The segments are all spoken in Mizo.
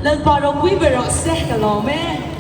Lalpa ropui ber rawh se ka lawm e.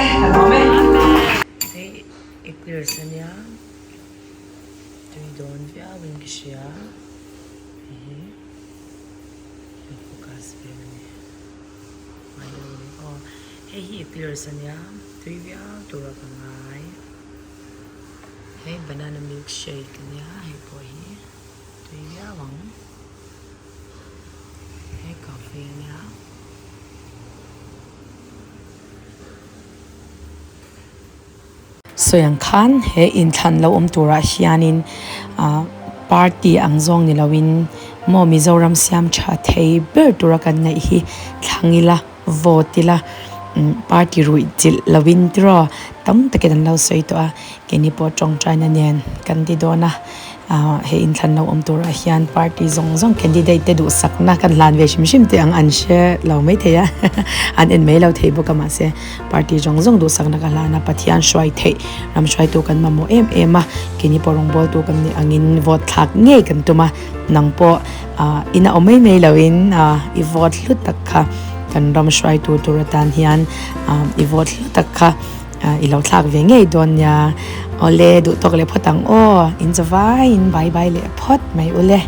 se ka lawm e. Hei eclairs ania tui dawn viau in ka hria hei hi ka focus vel ani ngailo ani aw hei hi eclairs ania tui viau tura ka ngai hei banana milk shake ania hei pawh hi tui viau ang. Hei coffee a nia. Sawi ang khan he inthlan lo awm turah hianin ah party ang zawng ni loin maw Mizoram siam tha thei ber tura kan ngaih hi thlang ila vote ila umm party ruih chilh loin tiraw tam takin an lo sawi tawh a keini pawh tawngtaina nen kan ti dawn a. Ahh hei inthlan lo awm turah hian party zawng zawng candidate te duhsakna kan hlan ve hrim hrim teh ang an hre lo maithei a an en mai lo thei bawk a mahse party zawng zawng duhsakna ka hlan a Pathian hruai theih ram hruaitu kan mamawh em em a keini pawh rawngbawltu kan nih angin vote thlak ngei kan tum a nang pawh ahh ina awm mai mai loin ahh i vote hlu tak kha kan ram hruaitu tur atan hian ahh i vote hlu tak kha. I lo thlak ve ngei dawn nia. Awle, duh tawk leh phawt ang aw. In chawvaiin bye bye leh phawt mai ule.